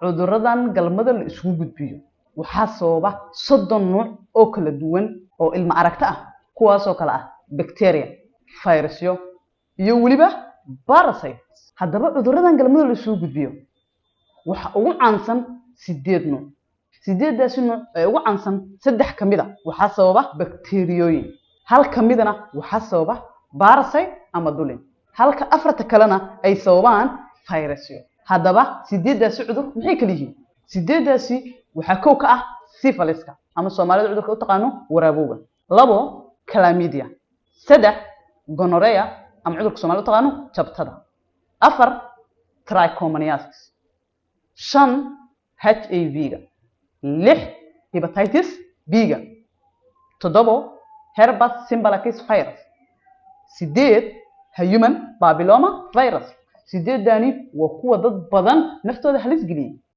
Cuduradan galmada la isugu gudbiyo waxaa sababa 30 nuuc oo kala duwan oo ilma aragta ah, kuwaasoo kale ah bacteria, virusyo iyo weliba parasites. Haddaba cuduradan galmada la isugu gudbiyo waxa ugu caansan sideed nuuc. Sideeddaasi nuuc ee ugu caansan, saddex ka mid a waxaa sababa bakteriyooyin, hal ka midana waxaa sababa parasite ama dulin, halka afarta kalena ay sababaan virusyo. Haddaba sideeddaasi cudur maxay kala yihiin? Sideeddaasi waxaa kow ka ah syphiliska, ama Soomaalida cudurka u taqaano waraabowga; labo, chlamydia; saddex, gonorrhea, ama cudurka Soomaalida u taqaano jabtada; afar, trichomoniasis; shan, HIV-ga; lix, hepatitis B-ga; toddobo, herpes simplex virus; sideed, human papilloma virus. Sideedani waa kuwa dad badan naftooda halis geliyey.